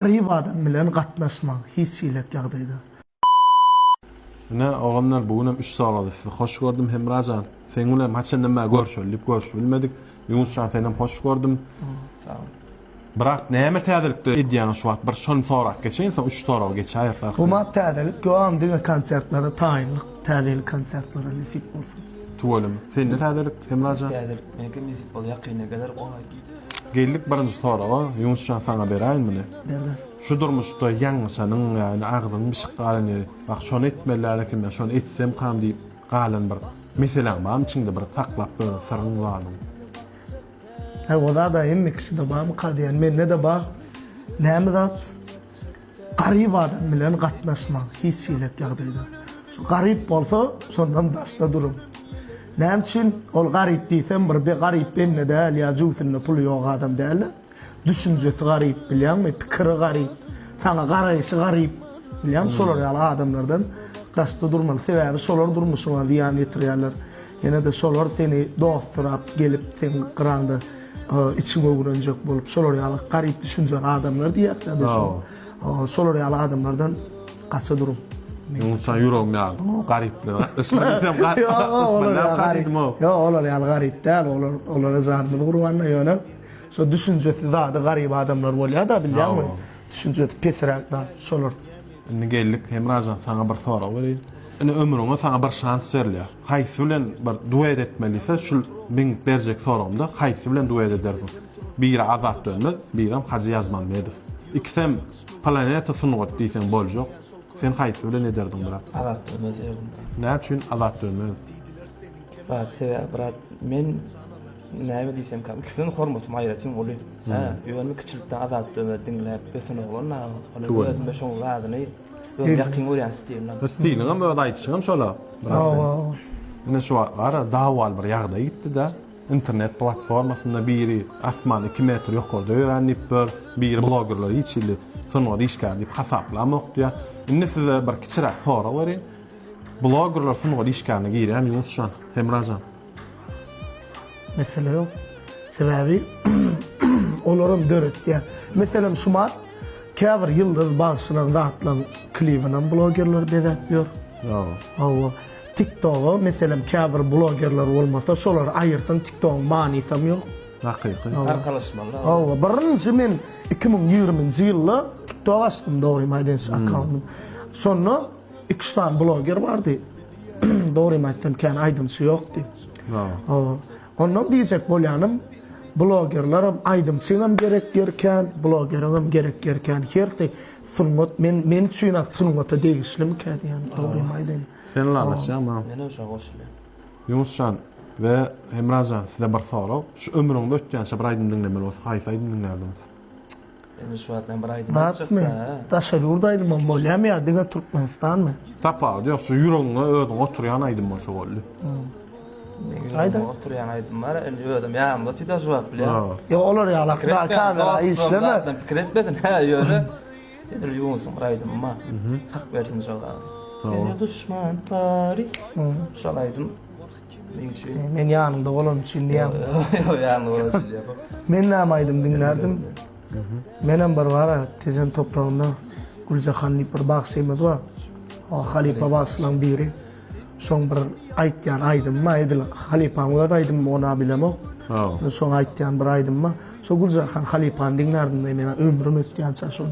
Garyp adam bilen gatnaşmaň hiç hilek ýagdaýda. Ine oglanlar bu günem üç soragda sizi hoş gördüm Hemrajan seň bilenem haçandan bäri görşeli diýip görşüp bilmedik Ýunusjan senem hoş gördüm. Sag bol. Brat näme täzelikde edýäňiz şu wagt bir şony sorap geçeýin soň üç soraga geçäýeris Bu mat täzelik ýogam diňe konsertlere taýynlyk täze ýyl konsertlere nesip bolsa. Tüweleme. Sende täzelik Hemrajan? Täzelik meňki nesip bolsa ýakynda geler gowy aýdym. Geldik birinji soraga, Ýunusjan saňa beräýin muny. Ber ber. Şu durmuşda ýalňyşanyň ýa-ni agzyň bişik galan ýeri, bak şony etmeli däl eken men şony etsemkam diýip galan bir meseläň barmy içiňde bir saklap ýören syryň zadyň? Häý o zada hemme kişide barmyka diýýän mende-de bar. Näme zat? Garyp adam bilen gatnaşmaň hiç hili ýagdaýda. Şu garyp bolsa şondan daşda duruň. Näme üçin ol garyp diýsem bir be garyp bende däl ýa jübüsinde puly ýok adam däl-de. Düşünjesi garyp bilýäňmi, pikiri garyp, saňa garaýşy garyp bilýäňmi şolar ýaly adamlardan daşda durmaly. Sebäbi şolar durmuşyňa zyýan ýetirýärler. Ýene-de şolar seni dostsyrap gelip seň gyraňda içiňi öwrenjek bolup şolar ýaly garyp düşünjeli adamlar diýýärler-de şo. Şolar ýaly adamlardan gaça duruň. Ýunusjan ýüregimi ýardyň o garyp bilen gatnaşma diýsem Ýok, olar ýaly garyp däl, olar olara janymyz gurban-da ýöne şo düşünjesi zady garyp adamlar bolýar-da bilýäňmi? Düşünjesi pesräk zat şolar. Indi geldik Hemrajan saňa bir sorag bereýin. Indi ömrüňe saňa bir şans berilýär. Haýsy bilen bir duet etmelise şul meň berjek soragymda haýsy bilen duet ederdiň? Biri Azat Dönmez, birem Hajy Ýazmammedow. Ikisem planeta sungat diýseň boljak. Sen haýsy bilen ederdiň brat? Azat Dönmez ederdim. Näme üçin Azat Dönmez? Brat sebäbi brat men näme diýsemkäm ikisine hormatym aýratyn uly. Hä, ýöne kiçilikden Azat Dönmezi diňläp ösen oglan da, özüme şoň zadyny Stil. Ýakyn görýän stiliňem. Stiliňem öz aýdyşyňam şola. Hawa. Ine şu wagt bar dawaly bir ýagdaý gitdi-de. Internet platformasynda biri asman 2 metr ýokarda ýörän diýip dur, biri blogerler hiç hili sungat işgäri diýip hasaplamok diýýär. Indi size bir kiçiräk sorag bereýin. Blogerler sungat işgärine girýärmi Ýunusjan, Hemrajan? Mesele ýok. Sebäbi olaram döretýär. Meselem şumat Käbir ýyldyz bagşylaň zatlaň klibinam blogerler bezäp ýör. Hawa. Hawa. Tiktoga meselem käbir blogerler bolmasa şolary aýyrsaň tiktogyň manysam ýok. Hakyky. Arkalaşmaly. Hawa. Birinji men 2020-nji ýylda tiktok açdym dogrymy aýdaýyn şu akkauntym. Şonda iki-üç sany bloger bardy. Dogrymy aýtsam kän aýdymçy ýokdy. Hawa. Ondan diýjek bolýanym blogerlerem aýdymçyňam gerek ýeri kän blogeriňem gerek ýeri kän hersi sungat men men üçin-ä sungata degişlimikä diýýän dogrymy aýdaýyn. Sen ylalaşýaňmy? Menem şoňa goşulýan. Ýunusjan we Hemrajan size bir sorag. Şu ömrüňiz ötýänçä bir aýdym diňlemeli bolsa haýsy aýdym diňlärdiňiz? Indi şu wagt men bir aýdym Zatmy? Daşary ýurt aýdymam bolýamy ýa diňe Türkmenistanmy? Tapawudy ýok, şu ýüregiňe özüň oturýan aýdym bolsa boldy. Aýda. Oturýan aýdym bar, indi özüm ýanymda otyr-da şu wagt bilýän. Ýok, olar ýaly kamera işleme. Pikir etmesin, hä, ýöne edil Ýunusyň bir aýdymy bar. Hak bersin şol zady. Bize duşman bary. Şol aýdym. Meň üçin. Men ýanyňda bolanym üçin diýýän. Ýok, ýanyňda bolanym üçin diýýän. Men näme aýdym diňlärdim? Menem bir bar Tejen topragynda Güljahan diýip bir bagşymyz bar. O halypa bagşylaryň biri. Şoň bir aýtýan aýdymy bar, edil halypaň öz aýdymy ony bilemok. Şoň aýtýan bir aýdymy bar. Şo Güljahan halypany diňlärdim men ömrüm ötýänçä şoň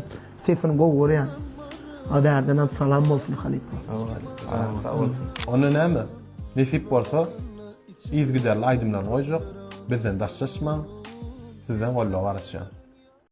sesini gowy görýän. A bärdenem salam bolsun halypa. Sag bolsun. Onda näme? Nesip bolsa yzygiderli aýdymlaryny goýjak. Bizden daşlaşmaň. Sizden goldawa garaşýan.